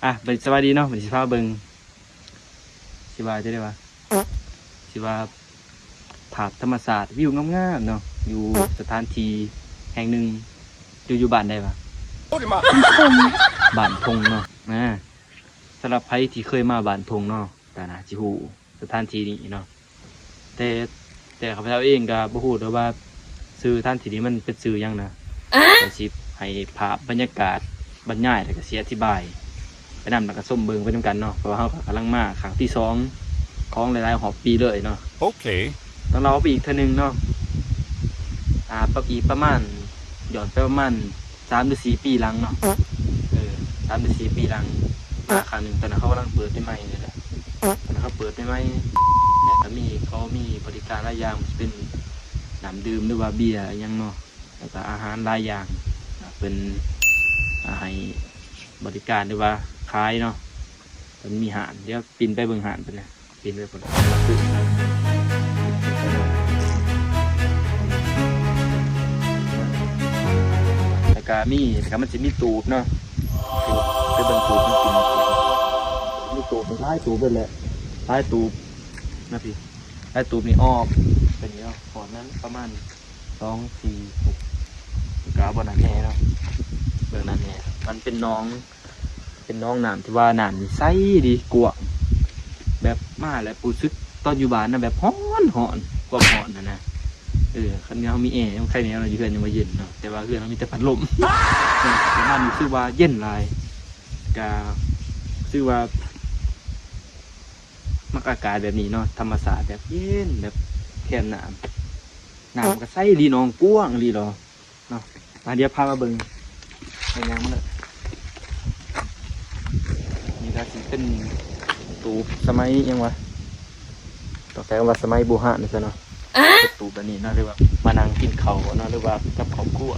ອ່ະ ບັດນີ້ສະບາຍດີເນາະ, ບັດນີ້ຊິພາເບິ່ງ ຊິວ່າຈັ່ງໃດວະ ຊິວ່າ ພາບທຳມະຊາດ ວິວງາມໆເນາະ ຢູ່ສະຖານທີ່ແຫ່ງໜຶ່ງ. ຢູ່ ຢູ່ບ້ານໃດວະ? ບ້ານທົ່ງເນາະ. ອ່າ ສຳລັບໃຜທີ່ເຄີຍມາບ້ານທົ່ງເນາະ ກໍໜ້າຊິຮູ້ສະຖານທີ່ນີ້ເນາະ. ແຕ່ ແຕ່ຂ້າພະເຈົ້າເອງກໍບໍ່ຮູ້ເດີວ່າ ຊື່ສະຖານທີ່ນີ້ມັນເປັນຊື່ຫຍັງນະ. ກໍຊິໃຫ້ພາບບັນຍາກາດບັນຍາຍ ແລ້ວກໍຊິອະທິບາຍໄປນຳ ແລ້ວກໍຊົມເບິ່ງໄປນຳກັນເນາະ. ເພາະວ່າເຮົາກໍກຳລັງມາຄັ້ງທີສອງຂອງຫຼາຍໆຮອບປີເລີຍເນາະ. ໂອເຄ ຕ້ອງເລົ່າໄປອີກເທື່ອໜຶ່ງເນາະ. ອ່າ ປະ ອີກປະມານ ຍ້ອນໄປປະມານ ສາມຫຼືສີ່ປີຫຼັງເນາະ. ເອີ ສາມຫຼືສີ່ປີຫຼັງ ມາຄັ້ງໜຶ່ງ ຕອນນັ້ນເຂົາກຳລັງເປີດໃໝ່ໆນີ້ແຫຼະ. ຕອນນັ້ນເຂົາເປີດໃໝ່ໆ ແລ້ວກໍມີ ເຂົາມີບໍລິການຫຼາຍຢ່າງ ຊິເປັນນ້ຳດື່ມ ຫຼືວ່າເບຍອີ່ຫຍັງເນາະ, ແລ້ວກໍອາຫານຫຼາຍຢ່າງ ເພິ່ນ ອ່າ ໃຫ້ບໍລິການ ຫຼືວ່າຂາຍເນາະ. ເພິ່ນມີຮ້ານ ດຽວປິ່ນໄປເບິ່ງຮ້ານເພິ່ນນະ. ປິ່ນໄປພຸ້ນ ແລ້ວກະມີ ແລ້ວກະມັນຊິມີຕູບເນາະ. ຕູບ ໄປເບິ່ງຕູບມັນກິນ ມີຕູບຫຼາຍຕູບເລີຍແຫຼະ ຫຼາຍຕູບນະພີ່. ຫຼາຍຕູບນີ້ອອກເປັນເນາະ ປະມານ ປະມານ ສອງ ສີ່ ຫົກ ກະບໍ່ໜາແໜ້ເນາະ. ເບິ່ງໜາແໜ້ ມັນເປັນໜອງ ເປັນໜອງນ້ຳທີ່ວ່ານ້ຳນີ້ໃສດີ ກວ້າງ ແບບມາແລ້ວຮູ້ສຶກຕອນຢູ່ບ້ານນະ ແບບຮ້ອນໆ ຄວາມຮ້ອນຫັ້ນນະ. ເອີ ຄັນເຮົາມີແອ ມັນໄຄແດ່ເນາະ ຢູ່ເຮືອນຍັງບໍ່ເຢັນເນາະ ແຕ່ວ່າເຮືອນເຮົາມີແຕ່ພັດລົມ ເອີ ປະມານນີ້ ຮູ້ສຶກວ່າເຢັນຫຼາຍ ກະ ຮູ້ສຶກວ່າມັກອາກາດແບບນີ້ເນາະ ທຳມະຊາດແບບເຢັນ ແບບແຄມນ້ຳ ນ້ຳກໍໃສອີ່ຫຼີ ໜອງກວ້າງອີ່ຫຼີເນາະ. ມາ ດຽວພາມາເບິ່ງ ເບິ່ງຫຍັງມັນເນາະ. ນີ້ກໍຊິເປັນຕູບສະໄໝຫຍັງວະ ຕ້ອງໃຊ້ຄຳວ່າສະໄໝບູຮານຊັ້ນເນາະ. ເປັນຕູບແບບນີ້ເນາະ ຫຼືວ່າມານັ່ງກິນເຂົ້າເນາະ ຫຼືວ່າກັບຄອບຄົວ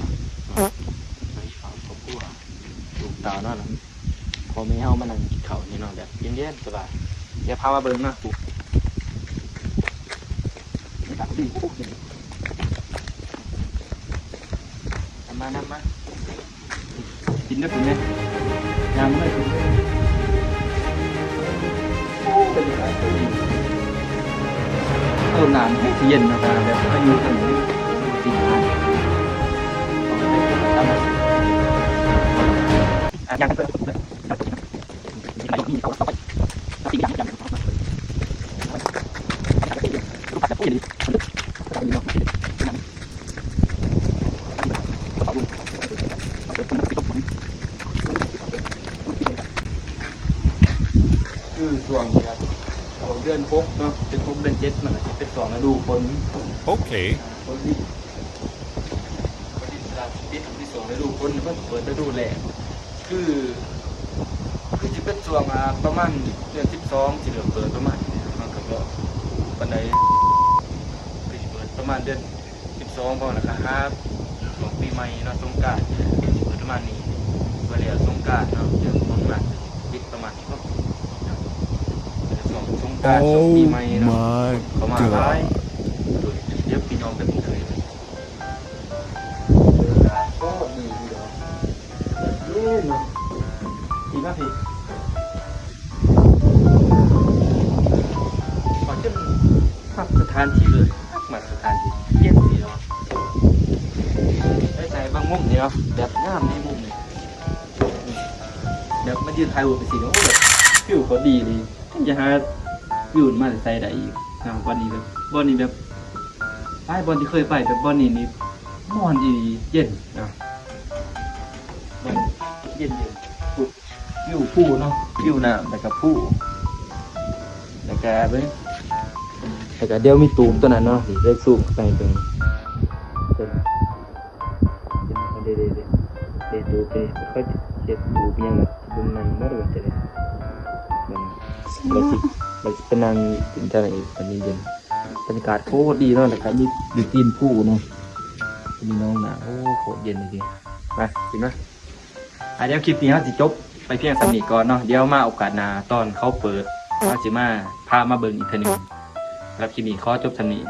ເນາະ ກັບຄອບຄົວ ລູກເຕົ້າເນາະ. ພໍ່ແມ່ເຮົາມານັ່ງກິນເຂົ້ານີ້ເນາະ ແບບເຢັນໆ ສະບາຍ. ດຽວພາມາເບິ່ງເນາະ ປູກ ມາ ນຳມາ ກິນເດີ ກິນເດີ ຍ່າງມາເລີຍ ກິນເລີຍ. ໂອ້ ບັນຍາກາດດີ ເອີ ນ້ຳແຮງຊິເຢັນເນາະ ແບບອາຍຸເທົ່ານີ້ ສິບຫ້າ ອ່ະ ຍ່າງໄປເບິ່ງ. ຄືຊ່ວງນີ້ ຊ່ວງເດືອນຫົກເນາະ ເດືອນຫົກ ເດືອນເຈັດ ມັນກໍຊິເປັນຊ່ວງລະດູຝົນ. ໂອເຄ ຝົນດິນ ເວລາຊິປິດ ມັນຊິຊ່ວງລະດູຝົນ ມັນເປີດລະດູແລ້ງ ຄື ຄືຊິເປັນຊ່ວງ ອ່າ ປະມານເດືອນສິບສອງ ຊິເລີ່ມເປີດປະມານນີ້ ມັນກໍບໍ່ປານໃດ ຄືຊິເປີດປະມານເດືອນສິບສອງ ເພາະວ່າລະກະຫາຊ່ວງປີໃໝ່ເນາະ ສົງການ ຊິເປີດປະມານນີ້ ເພື່ອແລ້ວສົງການເນາະ ເດືອນຫົກ ປິດປະມານນີ້ເນາະ ຊ່ວງສົງການ ໂອ້ ຊ່ວງປີໃໝ່ເນາະ ມາຍ ເຂົ້າມາຫຼາຍ ໂດຍ ດຽວພີ່ນ້ອງໄປເບິ່ງເລີຍ. ໂອ້ ດີເນາະ ເຢັນເນາະ ດີມາກ ດີ ຂໍຈົນມັກສະຖານທີ່ເລີຍ ມັກ ມັກສະຖານທີ່ ເຢັນດີເນາະ. ໄດ້ໃສ່ເບິ່ງມຸມນີ້ເນາະ ແບບງາມໃນມຸມນີ້ ແບບມາຢືນຖ່າຍຮູບຈັ່ງຊີ້ເນາະ ໂອ້ ແບບ ວິວກໍດີເລີຍ. ຈະຫາວິວມາແຕ່ໃສໄດ້ອີກເນາະ ບ່ອນນີ້ແບບ ບ່ອນນີ້ແບບ ຫຼາຍບ່ອນທີ່ເຄີຍໄປ ແບບບ່ອນນີ້ນີ້ມ່ວນອີ່ຫຼີ ເຢັນເນາະ ເຢັນໆ ພຸ້ນ ວິວພູເນາະ ວິວນ້ຳ ແລ້ວກະພູ ແລ້ວກະເບິ່ງ ແລ້ວກະດຽວມີຕູບຕົວນັ້ນເນາະ ນີ້ ເດີນຊູມເຂົ້າໄປເບິ່ງ ເບິ່ງ ເດ ເດ ເດ ເດ ຕູບເດ ຂ້ອຍເຮັດຕູບອີ່ຫຍັງ ເບິ່ງໜັງບໍ່ ຫຼືວ່າຈັ່ງໃດ ເບິ່ງ ແລ້ວຊິ ແລ້ວຊິໄປນັ່ງກິນທາງນີ້ ບັນຍາກາດໂຄດດີເນາະ ແລ້ວກະມີ ມີຕີນພູເນາະ ມີໜອງນ້ຳ ໂອ້ ໂຄດເຢັນອີ່ຫຼີ ມາ ກິນມາ. ອ່າ ດຽວຄລິບນີ້ເຮົາຊິຈົບໄປພຽງສ່ຳນີ້ກ່ອນເນາະ ດຽວມາໂອກາດໜ້າ ຕອນເຂົາເປີດ ເຮົາຊິມາ ພາມາເບິ່ງອີກເທື່ອໜຶ່ງ. ສຳລັບຄລິບນີ້ຂໍຈົບສ່ຳນີ້.